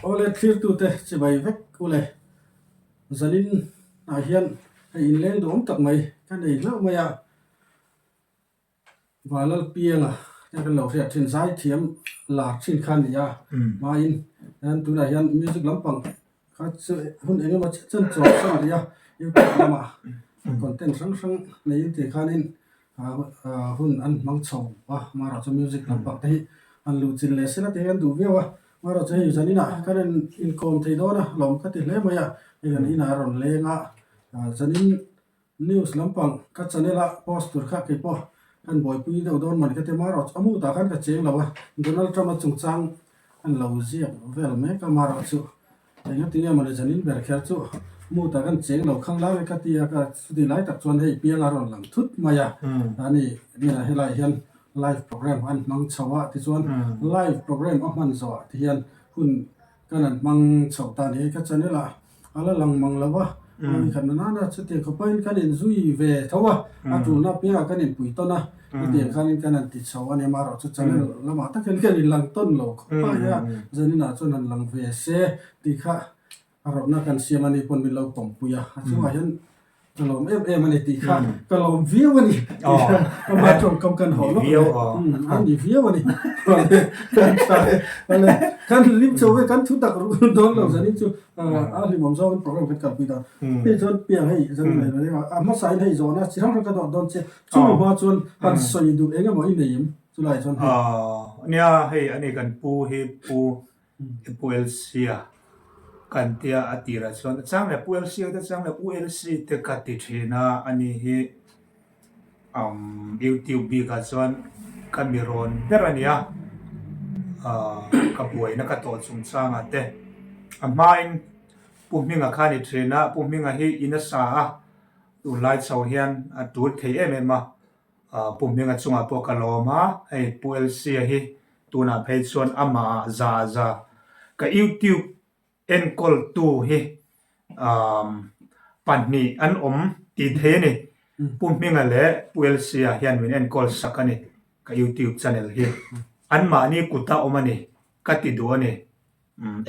Awle thlirtute chibai vek ule zanin ah hian hei inleng duhawm tak mai ka nei hlauh mai a, Vanlalpianga te kan lo hriat thin zaithiam lar thin kha a ni a, hmain hian tunah hian music lampang kha chu hun eng emaw chiah chuan chawl san rih a, youtube lamah content hrang hrang neiin tih khanin hun an hmang chho a, amaherawhchu chu music lampang te hi han luh chin leh sela tih hi an duh viau a, amaherawhchu hei zaninah kan in inkawm thei dawn a lawm ka ti hle mai a, hei kan inah a rawn leng a, zanin News lampang ka channel a post tur kha kei pawh kan buaipui deuh dawn mawni ka ti amaherawhchu a mutah khan ka cheng lo a, Donald Trump a chungchang an lo ziak vel mek a amaherawhchu engati nge mawni zanin ber kher chu mutah kan cheng lo khang lai ka ti a ka chuti lai tak chuan hei piang a rawn lang thut mai a, ani nia helaiah hian live program an hmang chho a tichuan live program a hman zawhah te hian hun Kan han hmang chhoh ta ni ka channel ah a la lang mang lo a, a khat na nana chutiang khawpain kan inzui ve tho a, a tulna apiangah kan inpui tawn a, chutiang khanin kan han ti chho a ni amaherawh chu channel lamah takin kan inlang tawn lo khawp a nia, zaninah chuan han lang ve se tih kha a rawtna kan siam a ni pawn min lo pawmpui a, a chungah hian Ka lawm em em a ni tih kha ka lawm viau a ni tih kha ama tawngkam kan haw lawk a ni viau a ni kan hlim chho ve kan thu tak dawn lo zanin chu a hlimawm zawngin program kan kalpui dawn hei chuan piang hei zanin leh leh a hmasa in hei zawhna chi hrang hrang ka dawt dawn che chumi hma chuan han sawi duh eng emaw i nei em chulai chuan hei Nia hei ani kan pu hi pu Pu Elsia kan tia a tirah chuan a chang leh Pu Elsia te chang leh U Elsi te ka ti thin a, ani hi umm YouTube bikah chuan ka mi rawn ber a ni a, ahh ka buaina ka tawh chungchangah te a hmain Pu Hminga kha a ni thin a, Pu Hminga hi in a sa a, tunlai chho hian a tul thei em em a. Pu Hminga chungah pawh ka lawm a, hei Pu Elsia hi tunah phei chuan amah za za ka YouTube enkawltu hi pahnih an awm tih thei a ni. Pu Hminga leh Pu Elsia hian min enkawl sak a ni ka YouTube channel hi. Anmahni kuta awm a ni ka ti duh a ni.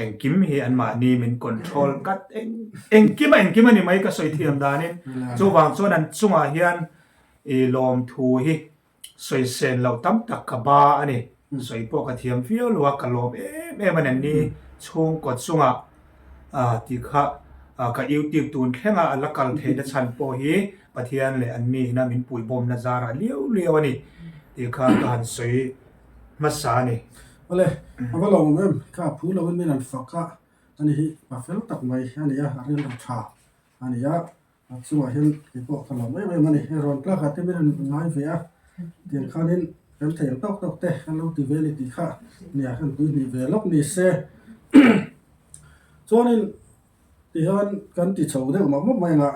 Engkim hi anmahni min control tlat engkim a engkim a ni mai ka sawi thiam danin chuvang chuan an chungah hian i lawmthu hi sawisel loh tam tak ka ba a ni sawi pawh ka thiam viau lo a ka lawm em em a ni anni chhungkaw chungah tih kha ka youtube tun thlenga a la kal theihna chhan pawh hi Pathian leh anni ina min puihbawmna zarah liau liau a ni tih kha ka han sawi hmasa a ni. Awle, a va lo awm em? Kha phu loin min han fak a, ani hi pa fel tak mai a ni a, a rilru tha a ni a, a chungah hian kei pawh ka lawm em em a ni. Hei rawn tlak ah te min rawn ngai ve a, tiang khanin kan thei ang tawk tawk te kan lo ti ve a ni tih kha nia kan tui hnih ve lawk ni se. Chuanin Tihian kan ti chho deuh mah mawp mai ang a,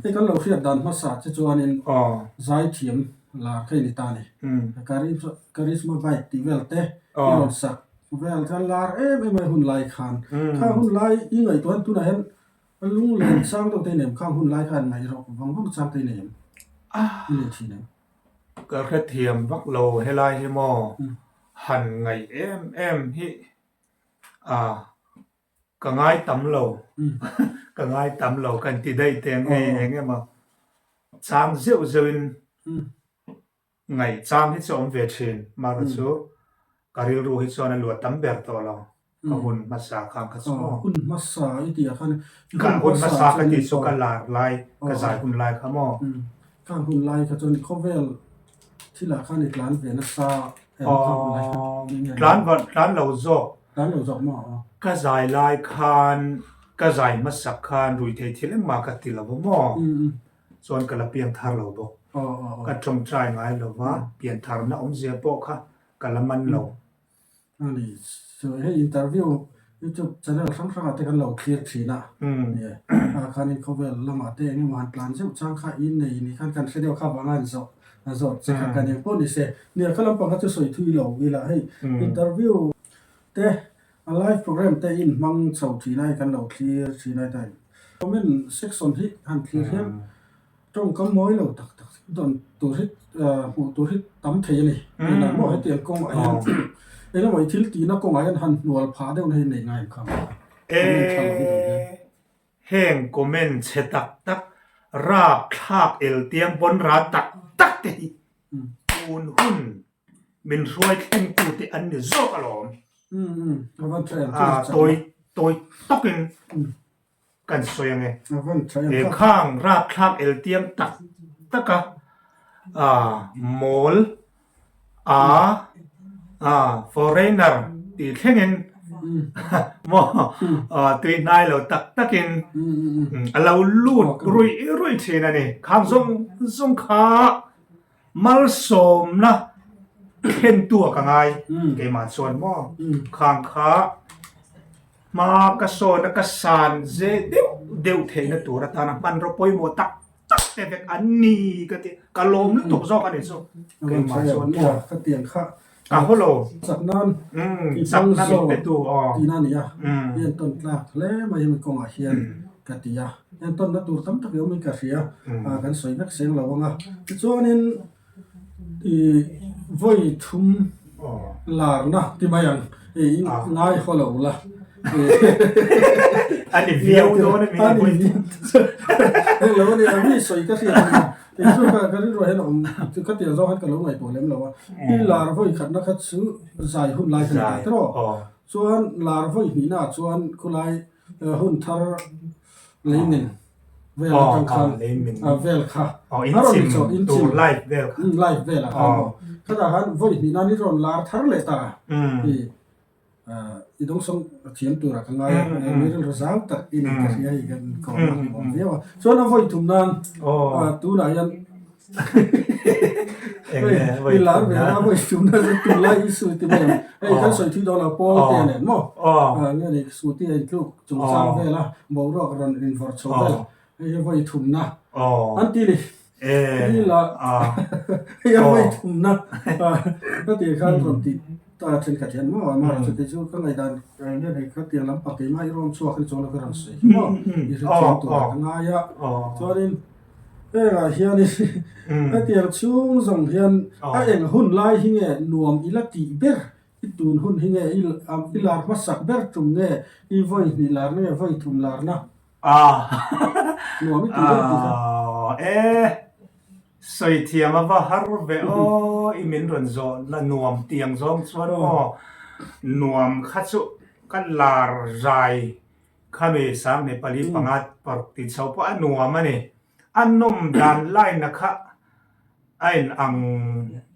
hei kan lo hriat dan hmasa che chuanin zaithiam lar kha i ni ta a ni. Charisma Bike tih vel te i rawn sak vel khan lar em em a hun lai khan. Kha hun lai i ngaihtuah tunah hian lunglen chang deuh te i nei em? Khang hun lai khan ngaih rawh vang vang chang te i nei em? I nei thin em? Ka hrethiam vak lo helai hi maw han ngaih em em hi a. Ka ngai tam lo, ka ngai tam lo kan ti daih teh ang hei eng emaw chang zeuh zeuhin ngaih chang hi chu a awm ve thin. Mahra chu ka rilru hi chuan a luah tam ber tawh lo ka hun hmasa khan kha chu maw. Hun hmasa i tih ah khan ka hun hmasa ka tih chu ka lar lai ka zai hun lai kha maw. Khang hun lai kha chuan khawvel Thilah khan i tlan ve nasa em kha hun lai kha tih nge? Tlan va tlan lo zawk. Tlan lo zawk maw? Aw. Ka zai lai khan ka zai hmasak khan ruihtheih thil engmah ka ti lo va maw? Chuan ka la piang thar lo bawk. Ka tawngtai ngai lo va, pian tharna awmzia pawh kha ka la man lo. A ni, so hei interview youtube channel hrang hrangah te kan lo thlir thin a, nia ah khanin khawvel lamah te eng emaw han tlan zeuh chang kha in nei ni khan kan hre deuh kha vanga an zawh a zawt che kha kan eng pawh ni se, nia kha lampang kha chu sawi thui lo ila hei interview te a live program te in hmang chho thin a hei kan lo thlir thin a heta comment section hi han thlir hian Tawngkam mawi lo tak tak dawn tur hi hmuh tur hi tam thei a ni. Tunah maw hetiang kawngah hian. Engemaw i thil tihna kawngah hian han hnual phah deuhna hi nei ngai em kha ang kha? Comment tha lo hi dawn hian. Heng comment chhe tak tak, rapthlak eltiang pawn ra tak tak te hi tun hun min hruai thlengtute an ni zawk alawm. Tawi tawi tawkin kan sawi ang e. He khang rapthlak eltiang tak taka mawl a foreigner tih thlengin maw tui hnai lo tak takin a lo lut ruih ruih thin a ni. Khang zawng zawng kha Malsawmna thlentu a ka ngai keimah chuan maw khang kha hma ka sawn a ka san ze deuh deuh theihna tur atana hmanraw pawimawh tak tak te vek an ni ka ti ka lawm lutuk zawk a ni chu keimah chuan maw ka haw lo chakna min pe tu aw. Tihna a ni a, i entawn tlak hle mai hemi kawngah hian ka ti a, entawnna tur tam tak i awmin ka hria, kan sawi vek seng lo ang a, tichuanin ih vawi thum larna ti mai ang i ngai haw lo la A ni viau dawn a mi a ni viau lo a ni a mi sawi ka hriat ang a kei chu ka rilruah hian a awm ka tiang zawng hian ka lo ngaihtuah lem lo a, i lar vawi khatna kha chu zai hun lai kha ni ta tiraw? Chuan lar vawi hnihnaah chuan khulai hun thar leimin vel atang khan vel kha a rawn inchawh inchim live velah khan aw khatah khan vawi hnihna ni rawn lar thar leh ta i i dawngsawng thiam turah ka ngai a mi rilru zau tak i ni ka hria hei kan kawm a hlimawm viau a chuan a vawi thum nan tunah hian I lar ve a vawi thum nan chu tunlai issue ti mai ang hei kan sawi thui dawn lo pawl te nen maw nge ni scooty a intluk chungchang vel a boruak rawn invawrh chho vel hei hi vawi thumna an ti ni i la hei a vawi thumna ka tih khan rawn tih ta thenkhat hian maw amaherawhchu kei chu ka ngaihdan nge ni ka tiang lampang keimah i rawm chhuak hi chuan ka rawn sawi hi maw i hrethiam turah ka ngai a chuanin Hengah hianin hetiang chhung zawng hian a eng hun lai hi nge nuam i la tih ber? I tun hun hi nge i lar hmasak ber tum nge i vawi hnih larna nge vawi thum larna nuam i tih ber tih kha? E, sawi thiam a va har ve aw, i min rawn zawhna nuam tiang zawng chuan aw nuam kha chu ka lar zai Khami sang Nepali panga paruk tih chho pawh a nuam a ni. A nawm dan line-a kha a in ang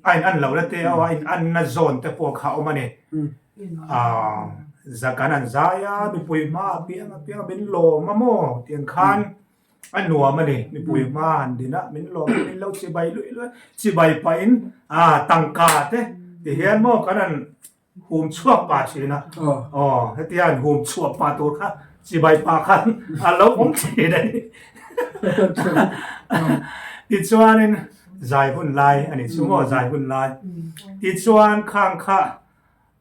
a in an lohna te a in anna zone te pawh kha a awm a ni. Aaa za kan an zai a, mipui hma a piang a piang a min lawm a maw tiang khan a nuam a ni. Mipui hma han din a min lawm a min lo chibai luih luih a, chibai pahin aa tangka te tihian maw kan han Hum chhuak pah thin a. Aw, hetia an hum chhuah pah tur kha chibai pah khan a lo awm thin a ni. Tichuanin zai hun lai a ni chu maw, zai hun lai. Tichuan khang kha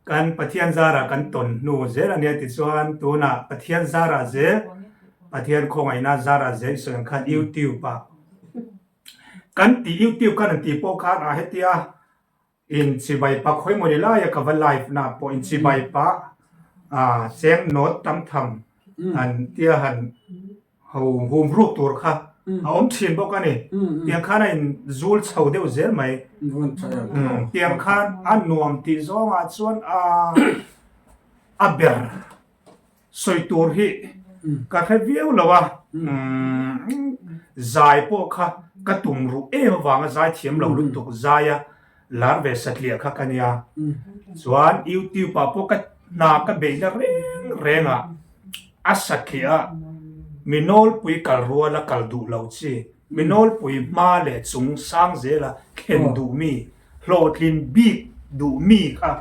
kan Pathian zarah kan tawn hnu zel a nia tichuan tunah Pathian zarah zel, Pathian khawngaihna zarah zel i sawi ang khan YouTube ah kan tih YouTube khan an tih pawh khan ah hetia Inchibai pa khawi mawni laia ka va live na pawh inchibai pa ah cheng nawt tam tham han tia han ho hum ruk tur kha a awm thin bawk a ni. Tiang khan a in zul chho deuh zel mai. Tiang khan a nuam tih zawngah chuan a ber. Sawi tur hi ka hre viau lo a, zai pawh kha ka tum ruh em avanga zai thiam lo lutuk zaia lar ve satliah kha ka nia. Chuan YouTube ah pawh ka hna ka beihna reng reng ah a satliah a mi nawlpui kal ruala kal duh lo chi, mi nawlpui hma leh chung sang zela thlen duh mi Hlawhtlin bik duh mi kha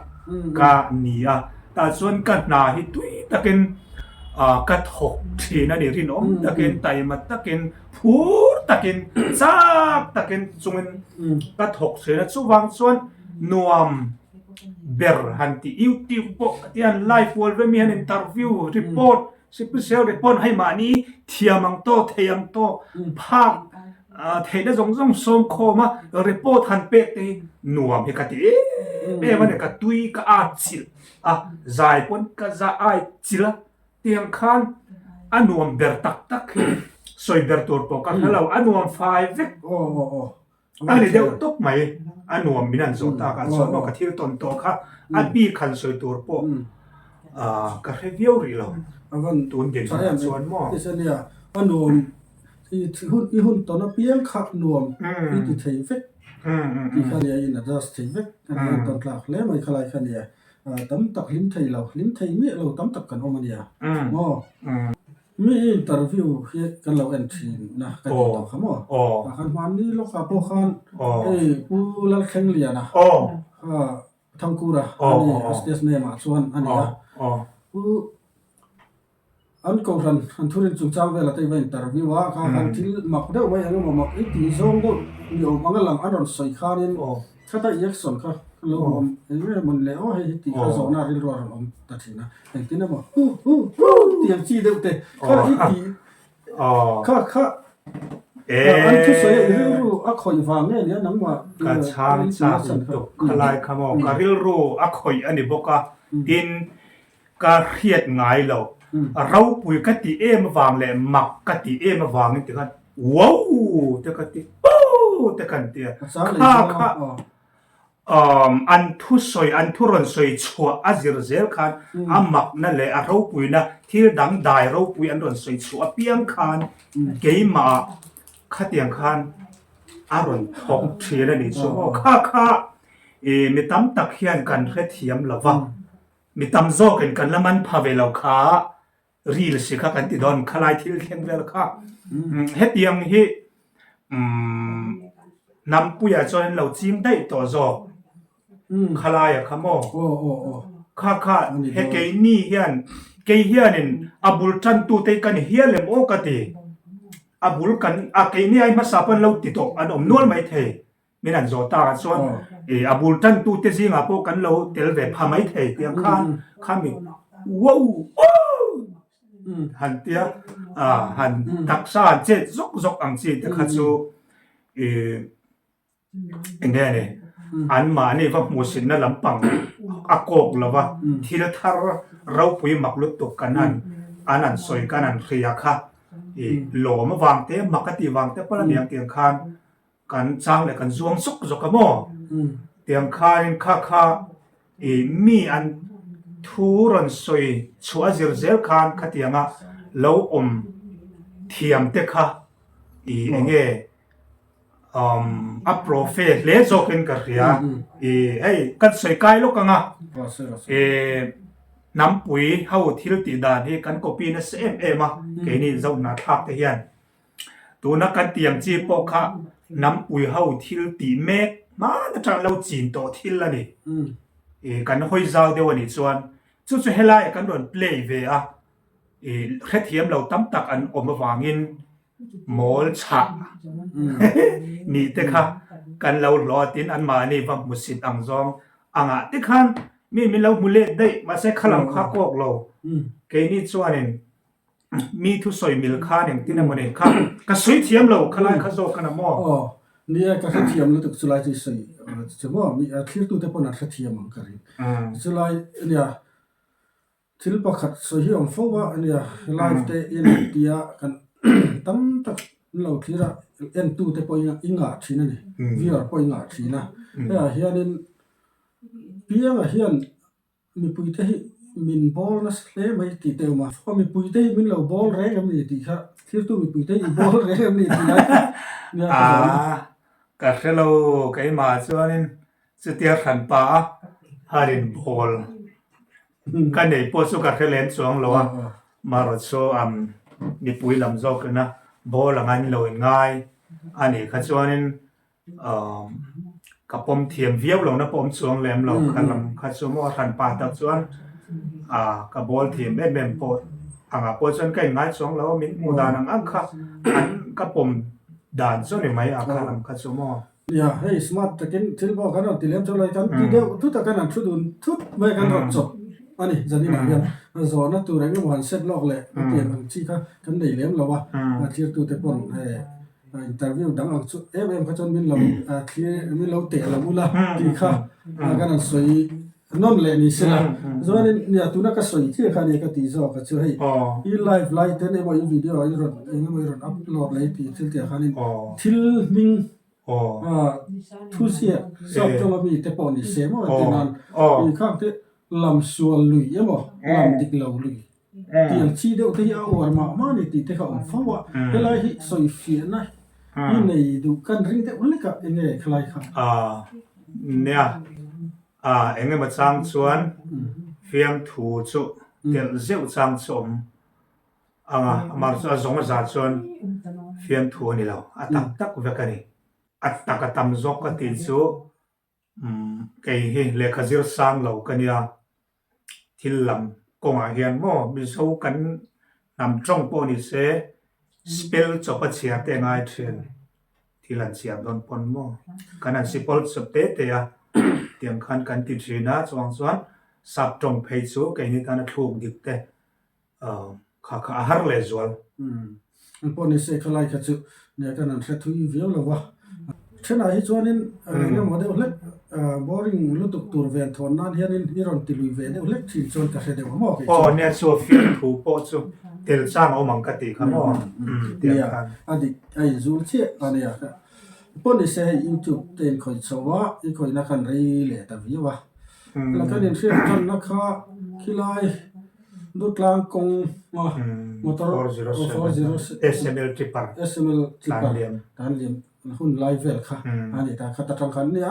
ka ni a, tah chuan ka hna hi tui takin ka thawk thin a ni, rinawm takin, taima takin, phur takin, chak takin chungin ka thawk thin a, chuvang chuan nuam ber han tih YouTube pawh ka ti a, live kual ve mi han interview report Sipusel report hei mahni thiam ang tawk, thei ang tawk, phak theihna zawng zawng sawm khawm a report han pek te hi nuam hi ka ti em. em em a ni, ka tui ka at chilh a, zai pawn ka za ai chilh a, tiang khan a nuam ber tak tak hi sawi ber tur pawh ka hre lo, a nuam fai vek. A ni deuh tawp mai, a nuam min han zawh tak ah chuan maw ka thil tawn tawh kha a bik han sawi tur pawh ka hre viau rih lo tun dinhmun ah chuan maw. A nuam i hun tawn apiang kha nuam i ti thei vek tih kha nia i in adjust thei vek a nia tawn tlak hle mai khalai kha nia tam tak hlim thei lo hlim thei miah lo tam tak kan awm a nia maw. Mi i interview hi kan lo en thin a ka tih tawh kha maw? Tah khan hmanni lawkah pawh khan hei Pu Lalthlengliana kha Thangkura a ni a stage name ah chuan a ni a. Pu an kohhran an thurin chungchang velah te i va interview a kha khan thil mak deuh mai eng emaw mak i tih zawng deuh ni awm anga lang an rawn sawi khanin Khata i action kha ka lo awm eng nge mawn le aw hei hi tih kha zawhna rilru a rawn awm ta thin a, engtin emaw hu hu hu tih ang chi deuh te kha i tih kha kha an thusawi a i rilru a khawih vang nge nia nangmah Ka chhang chak lutuk khalai kha maw ka rilru a khawih a ni bawk a tin ka hriat ngai lo ropui ka tih em avang leh mak ka tih em avangin tikhan wow te ka ti oh te kan ti a kha kha um an thusawi an thu rawn sawi chhuah a zir zel khan a makna leh a ropuina thil dang dai ropui an rawn sawi chhuah apiang khan keimah khatiang khan a rawn thawk thin a nih chu maw kha kha ih mi tam tak hian kan hrethiam lo va. Mi tam zawkin kan la man pha ve lo kha ril si kha kan ti dawn khalai thil thleng vel kha. Hetiang hi Hnampuiah chuan an lo ching daih tawh zawk khalaia kha maw? Kha kha he keini hian kei hianin a bul tantute hi ka ni hial em aw ka ti. A bul kan a keini ai hmasa pawh an lo ti tawh an awm nual maithei. Min han zawh takah chuan ih a bul tantute zingah pawh kan lo tel ve pha mai thei tih ang khan khami wow oh han tia ah han taksa han chet zawk zawk ang chi te kha chu ih eng nge ni anmahni va hmuhsitna lampang a kawk lo va thil thar ropui mak lutuk kan han an han sawi kan han hria kha ih lawm avang te mak a tih vang te pawh a ni ang tih ang khan. Kan chang leh kan zuang zawk zawk a maw? Tiang khain kha kha i mi an thu rawn sawi chhuah a zir zel khan khatianga lo awm thiam te kha i enge a profe hle zawkin ka hria. I hei kan sawi kai lawk ang a, i hnampui ho thil tih dan hi kan copy nasa em em a, keini Zohnahthlak te hian. Tuna kan tiang chi pawh kha hnampui ho thil tih mek hman atang lo chin tawh thil a ni. Ih kan hawi zau deuh a nih chuan chu chu helaiah kan rawn play ve a, ih hrethiam lo tam tak an awm avangin mawl chhah nih te kha kan lo hlawh a tin anmahni va hmusit ang zawng angah te khan mi min lo hmu let daih mahse khalam kha kawk lo keini chuanin Mi thusawi mil khan engtin emaw ni kha ka sawi thiam lo khalai kha zawk a na maw? Aw, ni e, ka hrethiam lutuk chulai chu i sawi che maw? Mi thlirtute pawn an hrethiam ang ka ring. Chulai ania thil pakhat sawi hi a awm fo a ania live te i en tia kan tam tak an lo thlir a entute pawh i ngah thin a ni, viewer pawh i ngah thin a. Hei ah hianin Pianga hian Mipuite hi min bawl nasa hle mai tih te awm a, aw mipuite hi min lo bawl reng em ni tih kha thiltu mipuite hi i bawl reng em ni tih lai kha nia ka zawh a. Aa, ka hre lo keimah chuanin chutia hranpa a han in bawl ka nei pawh chu ka hre lem chuang lo a, marawh chu mipui lam zawkina bawl anga an lo in ngai a nih kha chuanin Ka pawm thiam viau lo na pawm chuang lem lo kha lam kha chu maw a hran pa tak chuan ka bawl thiam em em pawh angah pawh chuan ka inngai chuang lo a min hmuh dan ang ang kha an ka pawm dan chu ni mai a kha lam kha chu maw. Nia hei smart takin thil pawh kan rawn ti lem chuang lo kan ti deuh thut a kan han thu dun thut mai a kan rawn chawp a ni zaninah hian zawhna tur eng emaw han set lawk leh hetiang ang chi kha kan nei lem lo a thirtute pawn hei. Interview dang ang chu em em kha chuan min lo thlir min lo teh lo ula tih kha kan han sawi nawn leh ni se la. Chuanin nia tuna ka sawi chiah kha nia ka tih zawk a chu hei i live lai ten emaw i video i rawn eng emaw i rawn upload leh i tih thil tih ah khanin thil hming thu ziak sap tawng ami te pawh ni se maw ti nan i khang te lam sual lui emaw lam dik lo lui Tiang chi deuh te hi a uar mah mah a ni tih te kha awm fo a, helai hi sawi fiahna hi nei duh kan ring deuh lek a, enge khalai kha? Aaa nia, aa engemaw chang chuan fiamthu chu telh zeuh chang chu awm ang a, amah chu a zawng a za chuan fiamthu a ni lo, a tak tak vek a ni. A tak a tam zawk ka tih chu Kei hi lehkha zir sang lo ka nia, thil lam kawngah hian maw Mizo kan hnam tawng pawh ni se spell chawp a chhiar te a ngai thin, thil an chhiar dawn pawn maw kan han sipawl chawp te te a, tiang khan kan ti thin a, chuvang chuan sap tawng phei chu keini tana thluk dik te Kha kha a har leh zual. An pawh ni se khalai kha chu nia kan an hre thui viau lo va. Thenah hi chuanin eng emaw deuh hlek boring lutuk tur ven thawn nan hianin i rawn ti lui ve deuh hlek thin chuan ka hre deuh a maw kei chuan. Aw nia chu fiam thu pawh chu tel chang a awm ang ka tih kha maw. Nia a dik a inzul chiah a nia. Pawh ni se hei youtube te in khawih chho a i khawihna khan rei leh ta viau a. La kan inhriat tanna kha khilai. Dutlang kawng a motor 407 SML Tipper SML Tipper tan liam hun lai vel kha a ni ta kha ta tang khan nia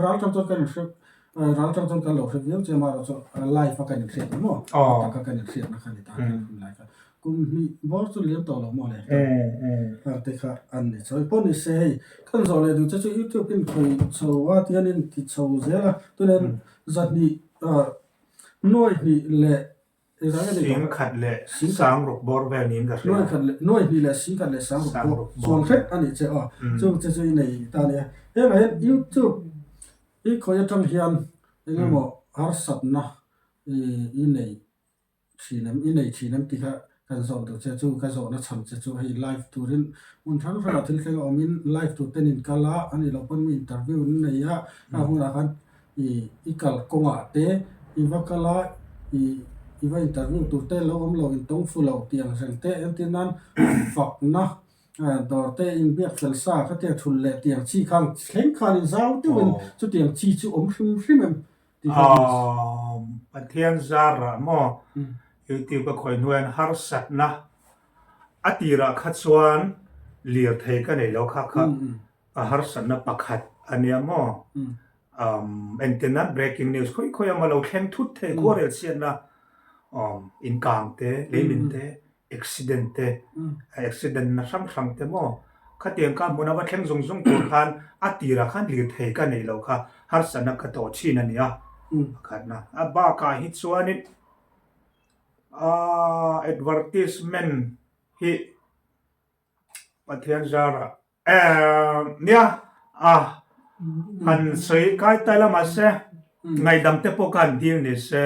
ral tang chuan kan inhre ral tang chuan kan lo hre viau che amaherawh chu live a kan inhriat na maw taka kan inhriat na kha ni ta hun lai kha kum hnih bawr chu liam tawh lo maw le te kha an ni chawi pawh ni se hei kan zawh leh duh che chu youtube in khawi chho a tihian in ti chho zel a tunah zahnih Nuai hnih leh engzah nge ni tawh? Sing khat leh sang ruk bawr vel niin ka hria. Nuai khat leh nuai hnih leh sing khat leh sang ruk bawr chuang hret a nih che aw. Chung che chu i nei ta a nia. Hengah hian YouTube i khawi atang hian eng emaw harsatna i nei Thin em, i nei thin em tih kha kan zawh duh che chu, ka zawhna chhan che chu hei live turin hmun hrang hrangah thil thleng a awmin live tur ten in kal a, a nih loh pawn mi interview an nei a, a hunah khan i i kal kawngah te i va kal a, i i va interview tur te lo awm lo intawng fu lo tih ang reng te entir nan fakna dawr te inbiak fel sa kha tiang thul leh tiang chi khan thleng khan in zau deuhin chutiang chi chu awm hrim hrim em. Pathian zarah maw YouTube ka khawih hnuaiin harsatna a tirah kha chuan lirthei ka nei lo kha kha a harsatna pakhat a nia maw. Engtin a breaking news khawi khawi emaw lo thleng thut thei khuarel chhiatna inkang te leimin te accident te, accident na hrang hrang te maw, khatiang kha hmun a va thleng zung zung tur khan a tirah khan lirthei ka neih loh kha harsatna ka tawh thin a ni a, pakhatna. A bakah hi chuanin aaa advertisement hi Pathian zarah Emm nia a han sawi kai ta ila mahse ngaihdam te pawh khan dil ni se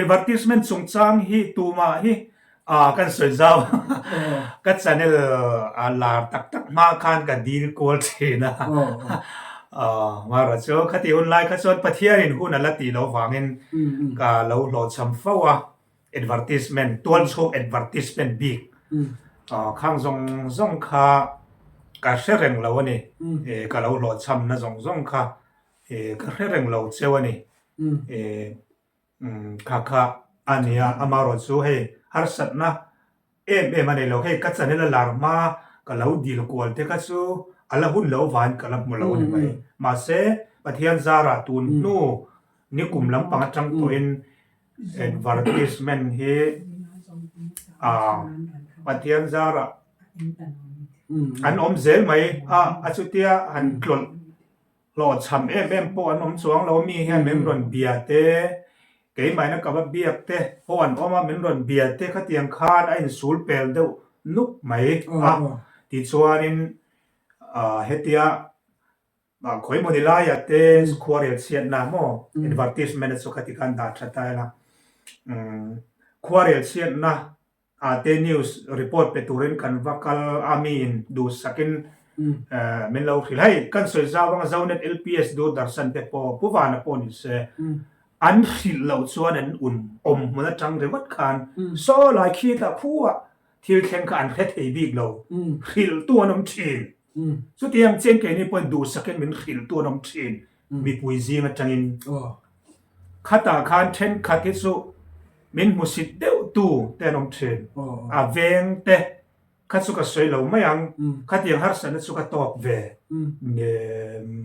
advertisement chungchang hi tumah hi ah kan sawi zau ka channel a lar tak tak hma khan ka dil kual thin a ah mara chu khati hun lai kha chuan Pathianin hun a la tih loh vangin ka lo hlawhchham fo a. Advertisement, tualchhung advertisement bik khang zawng zawng kha ka hre reng lo a ni. Ka lo hlawhchhamna zawng zawng kha ka hre reng lo cheu a ni. Kha kha a ni a, amaherawh chu hei harsatna em em a nei lo. Hei ka channel a lar hma ka lo dil kual te kha chu a la hun lo vain ka la hmu lo a ni mai. Mahse, Pathian zarah tun hnu nikum lampang atang tawhin Advertisement hi ah Pathian zarah an awm zel mai a, a chutia han tlawlh hlawhchham em em pawh an awm chuang lo mi hian min rawn bia te keimahina ka va biak te pawh an awm a min rawn bia te khatiang khan a insul pel deuh nuk mai a tichuanin ah hetia Khawi maw ni laiah te khuarel chhiatna maw advertisement a chu khati khan dah tha ta ila. Khuarel chhiatna ah te news report pe turin kan va kal a mi in duhsakin. Min lo hrilh. Hei kan sawi zau anga Zonet LPS Doordarshan te pawh Pu Vana pawh ni se an hrilh loh chuan an un awm hmun atang ringawt khan saw lai khitah khuah thil thleng kha an hre thei bik lo. Hrilhtu an awm thin. Chutiang chian keini pawhin duhsakin min hrilhtu an awm thin mipui zing atangin. Khatah khan thenkhat hi chu min hmusit deuhtu te an awm thin. A veng te kha chu ka sawi lo mai ang. Khatiang harsatna chu ka tawk ve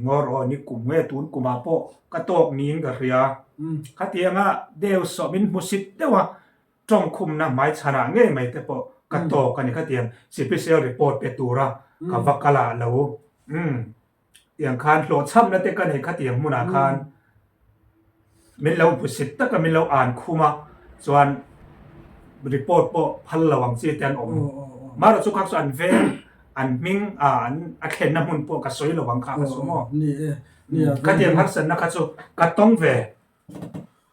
ngawr aw ni kum nge tun kumah pawh ka tawk niin ka hria. Khatianga deu sawh min hmusit deuh a, tawngkhumna hmaichhanah ngei mai te pawh ka tawk a ni. Khatiang special report pe tura ka va kal ah lo. Tiang khan hlawhchhamna te ka nei khatiang hmunah khan min lo hmusit taka min lo an khum a, chuan report pawh phal lo ang chi te an awm. Marawh chu kha chu an veng an hming a an a thlenna hmun pawh ka sawi lo ang kha ka sawi maw. Khatiang harsatna kha chu ka tawng ve.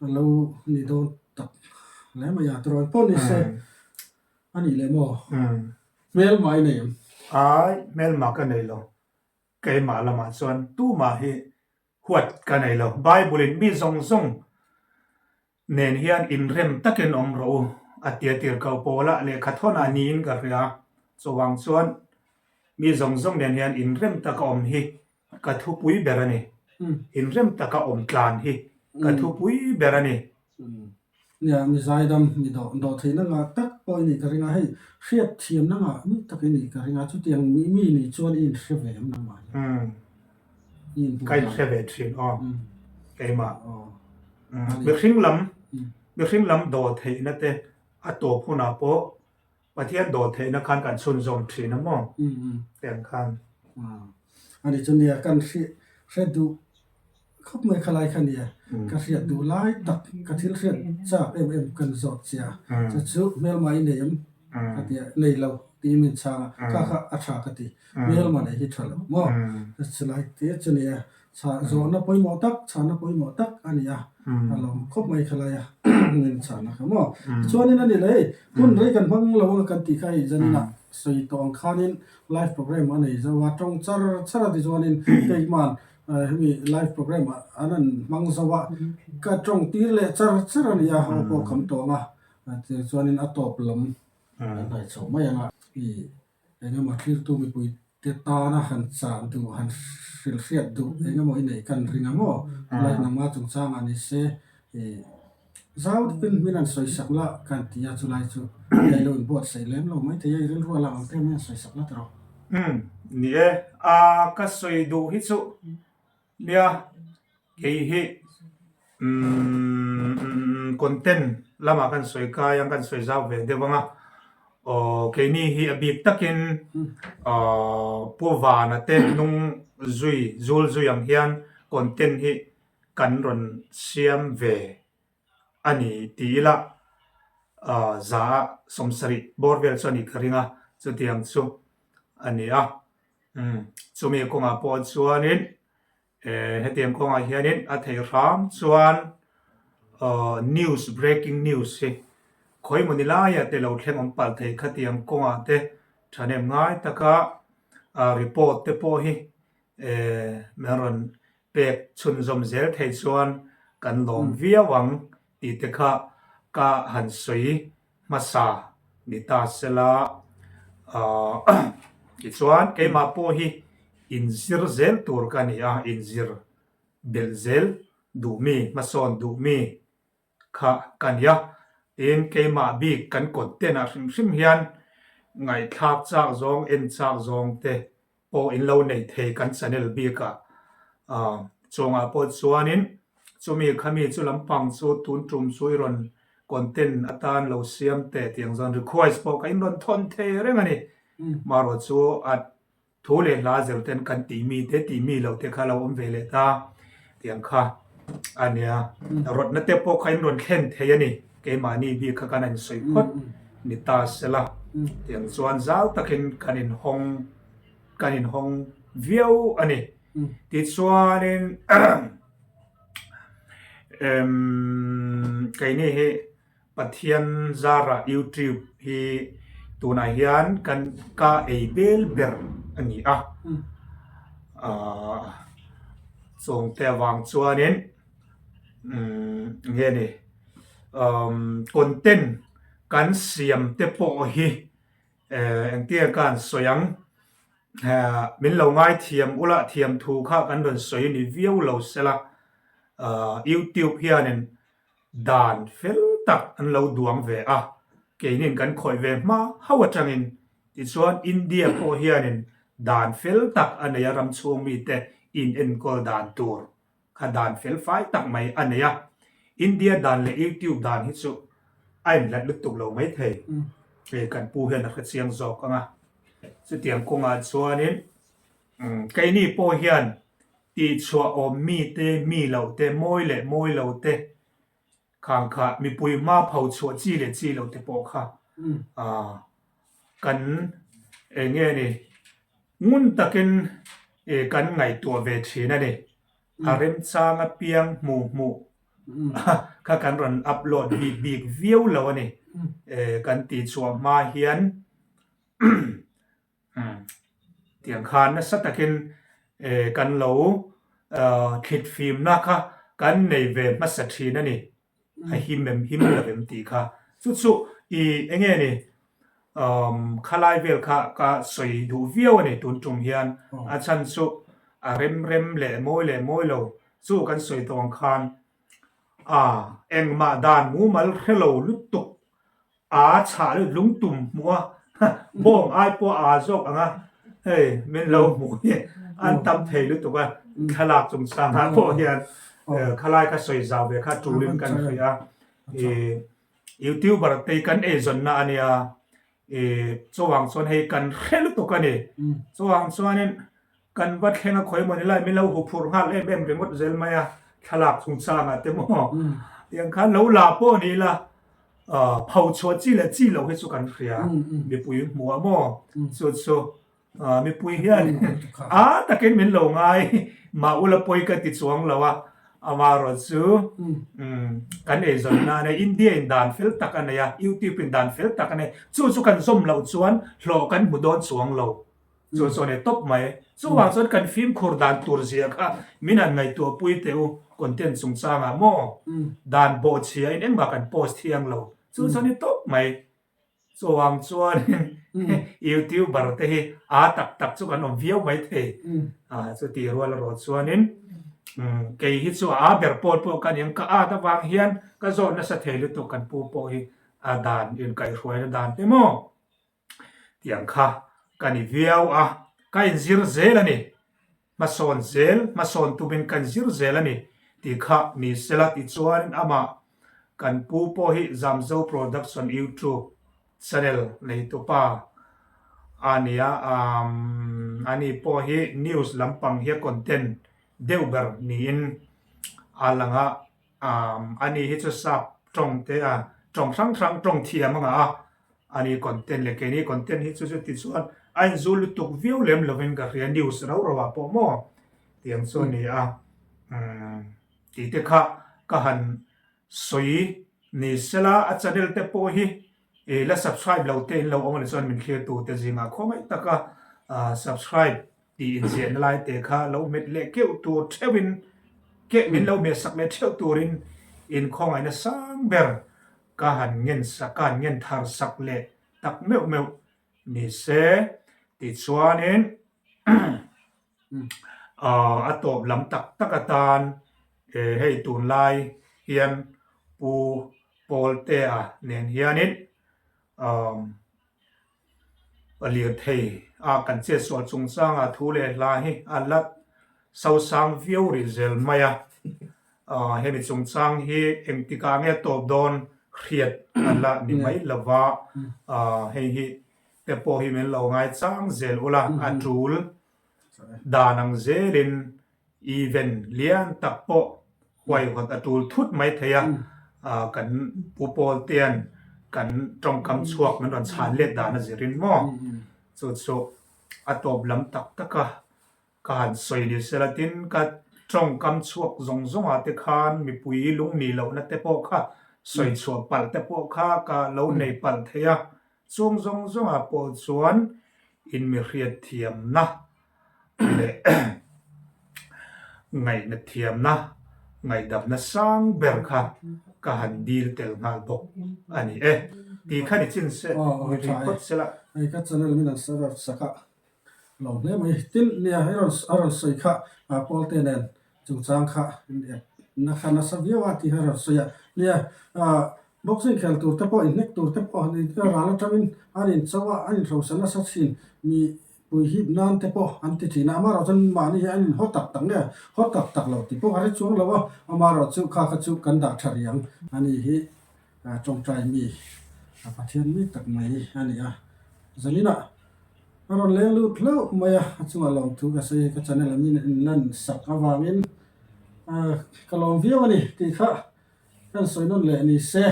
A lo ni dawn tak hle mai a, tirawn pawh ni se a nih leh maw? Hmelma i nei em? Ai, hmelma ka nei lo. Keimah lamah chuan tumah hi huat ka nei lo. Bible-in mi zawng zawng nen hian inrem takin awm rawh u a ti a tirhkoh pawlah lehkha thawnah niin ka hria. Chuvang chuan mi zawng zawng nen hian inrem taka awm hi ka thupui ber a ni. Inrem taka awm tlan hi ka thupui ber a ni. Nia, mi zaidam, mi dawh dawh theihna ngah tak pawh i nih ka ring a, hei hriat thiamna ngah mi tak i nih ka ring a, chutiang mi mi nih chuan i inhre ve em nangmah hian? I inhmuh Ka inhre ve thin aw, keimah. Mihring lam, mihring lam dawh theihna te a tawp hunah pawh Pathian dawh theihna khan kan chhunzawm thin a maw? Tiang khan. Ani chu nia kan hre duh khawp mai khalai kha nia. Ka hriat duh lai tak ka thil hriat chak em em kan zawt che a. Chu chu hmelma i nei em? Ka ti a, nei lo tiin min chhang a, kha kha a tha ka ti. Hmelma nei hi tha lo maw? Chulai te chu nia. Chhah zawhna pawimawh tak, chhahna pawimawh tak a ni a, a lawm khawp mai khalai a, min chhahna kha maw. Tichuanin a ni leh hei, hun rei kan hmang lo anga kan tih kha hei zaninah sawi tawh ang khanin live program a nei zo a, tawng char char a tichuanin keimah hemi live program an han hmang zo a, ka tawng tir leh char char a ni a, ho pawh kham tawh ang a, tichuanin a tawp lam kan hnaih chhoh mai ang a. Eng emaw thlirtu mipui te tana han chah duh, han hrilhhriat duh eng emaw i neih kan ring a maw? Khulai nangma chungchangah ni se ih zau deuhin hmin an sawisak la kan ti a, chulai chu hei lo inbuatsaih lem lo maithei a, i rilru a lang ang te hmin an sawisak la tawh. Umm ni e, a ka sawi duh hi chu Nia, kei hi umm content lamah kan sawi kai ang, kan sawi zau ve deuh ang a, aw keini hi a bik takin aw Pu Vana te hnung zui zul zui ang hian content hi kan rawn siam ve a ni ti ila aw za a 70 bawr vel chu a nih ka ring a, chutiang chu a ni a. Umm chumi kawngah pawh chuanin eh hetiang kawngah hianin a theih hram chuan aw news breaking news hi khawi mawni laiah te lo thleng awm palh thei khatiang kawngah te thahnem ngai taka ah report te pawh hi eh min rawn pek chhunzawm zel thei chuan kan lawm viau ang tih te kha ka han sawi hmasa ni ta sela tichuan keimah pawh hi inzir zel tur ka ni a, inzir belh zel duh mi, hmasawn duh mi kha ka ni a. Tin, keimah bik kan content ah hrim hrim hian ngaihthlak chak zawng, en chak zawng te pawh in lo nei thei kan channel bik ah chungah pawh chuanin chumi khami chu lampang chu tun tum chu i rawn content atan lo siam teh tih ang chuan request pawh ka in rawn thawn thei reng a ni. Marawh chu a thu leh hla zir ten kan tih mi te tih mi lo te kha lo awm ve leh ta tih ang kha a nia. Rawtna te pawh kha in rawn thlen thei a ni. Keimahni bik kha kan han sawi phawt ni ta sela tiang chuan zau takin kan inhawng kan inhawng viau a ni. Tichuanin emm keini hi Pathian zara YouTube hi tunah hian kan ka ei bel ber. a ni a. Ahh chungte avang chuanin umm nge ni umm content kan siam te pawh hi eh engtiang ka han sawi ang eh min lo ngaithiam ula thiam thu kha kan rawn sawi ni viau lo sela ahh youtube hianin Dan fel tak an lo duang ve a, keinin kan khawih ve hma hauh atangin. Tichuan India pawh hianin dan fel tak a nei a, ram chhung mite inenkawl dan tur kha dan fel fai tak mai a nei a. India dan leh YouTube dan hi chu a inhlat lutuk lo mai thei. Hei kan pu hian a hrechiang zawk ang a. Chutiang kawngah chuanin keini pawh hian Tihchhuah awm mite, mi loh te, mawi leh mawi lo te, khang kha mipui hma pho chhuah chi leh chi loh te pawh kha kan eng nge ni ngun takin kan ngaihtuah ve thin a ni. A remchang apiang hmuh hmuh kha kan rawn upload bik bik viau lo a ni. Kan tihchhuah hma hian Tiang khan nasa takin kan lo thlit fimna kha kan nei ve hmasa thin a ni. A him em him lo em tih kha. Chu chu i enge ni khalai vel kha ka sawi duh viau a ni tun tum hian. A chhan chu a rem rem leh mawi leh mawi lo chu kan sawi tawh ang khan a engmah dan mumal hre lo lutuk A chhah lut lungtum hmuh a, bawng ai pawh a zawk ang a, hei min lo hmuh hi an tam thei lutuk a, thlalak chungchang ah pawh hian khalai kha sawi zau ve kha tulin kan hria a, ih youtuber te hi kan eizawnna a nia, ih chuvang chuan hei kan hre lutuk a ni, chuvang chuanin Kan va thleng a khawi maw ni lai min lo huphurh nghal em em ringawt zel mai a, thlalak chungchang ah te maw tiang khan lo la pawh ni ila pho chhuah chi leh chi loh hi chu kan hria mipui hmuh ah maw chu chu mipui hian a takin min lo ngai mah ula pawi ka ti chuang lo a amaherawh chu kan eizawn nan a India in dan fel tak a nei a YouTube in dan fel tak a nei chu chu kan zawm loh chuan hlawh kan hmu dawn chuang lo. Chu chuan e tawp mai. Chuvang chuan kan fimkhur dan tur zia kha min han ngaihtuahpui teh u, content chungchangah maw dan bawhchhia in engmah kan post thiang lo. Chu chuan e tawp mai. Chuvang chuan youtuber te hi aa tak tak chu kan awm viau mai thei. Chutih rual erawh chuanin kei hi chu a aa ber pawl pawh ka ni ang, ka at avang hian ka zawh nasa thei lutuk kan pu pawh hi a dan inkaihhruaina dan te maw. Tiang kha ka ni viau a, ka inzir zel a ni. Hmasawn zel, hmasawn tumin ka inzir zel a ni tih kha ni sela tichuanin amah kan pu pawh hi Zamzo Production YouTube channel neitupa a ni a, ani pawh hi news lampang hi a content deuh ber niin a lang a. Ani hi chu sap tawng te a, tawng hrang hrang tawng thiam a ngah a, ani content leh keini content hi chu chuti chuan a inzul lutuk viau lem lovin ka hria news rau rau ah pawh maw tiang chu a ni a, umm tih te kha ka han sawi ni sela a channel te pawh hi ih la subscribe lo te in lo awm a ni chuan min thlir tu te zingah khawngaih taka subscribe Tih inziahna lai te kha lo hmet leh keuh tur theuhin keh min lo hmeh sak leh theuh turin inkhawngaihna sang ber ka han ngen sak ka han ngen thar sak leh tak meuh meuh ni se tichuanin a tawp lam tak tak atan hei tunlai hian Pu Pawltea nen hianin A lirthei a kan chetsual chungchanga thu leh hla hi a la sosang viau rih zel mai a. Hemi chungchang hi engtikah nge tawp dawn hriat a la ni mai lo va, hei hi te pawh hi min lo ngaichang zel ula a tul dan ang zelin Event lian tak pawh huaihawt a tul thut mai thei a, kan Pu Paul tean kan tawngkam chhuak min rawn chhan let dan a zirin maw? Chu chu a tawp lam tak tak a, ka han sawi ni sela tin ka tawngkam chhuak zawng zawng ah te khan mipui lungni lohna te pawh kha sawi chhuah palh te pawh kha ka lo nei palh thei a, chung zawng zawng ah pawh chuan. In mi hriatthiamna leh ngaihna thiamna ngaihdamna sang ber kha ka han dil tel nghal bawk a ni e. Tih kha ni chin se, ni rih phawt se la. Hei ka channel min an serve sak a lo hle mai. Tin, nia hei rawn a rawn sawi kha Pawlte nen chungchang kha na kha nasa viau a tih kha a rawn sawi a. Nia, boxing khel tur te pawh inhnek tur te pawh ral atangin an incho a, an inhrosa nasa thin. Mi Pui hip nan te pawh an ti thin a, amaherawh chuan mahni hi an inhaw tak tak nge haw tak tak lo tih pawh ka hre chuang lo a, amaherawh chu kha kha chu kan dah tha rih ang a ni hi tawngtai mi Pathian mi tak mai a ni a, zaninah a rawn leng lut hlauh mai a, a chungah lawmthu ka sawi a, ka channel ah min inlan sak avangin ka lawm viau a ni tih kha kan sawi nawn leh ni se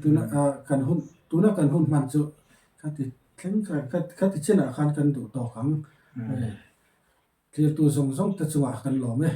tuna kan hun tuna kan hun hman chu ka ti. Thleng kha kha ti chinah khan kan duh tawk ang. Thirtu zawng zawng te chungah kan lawm e.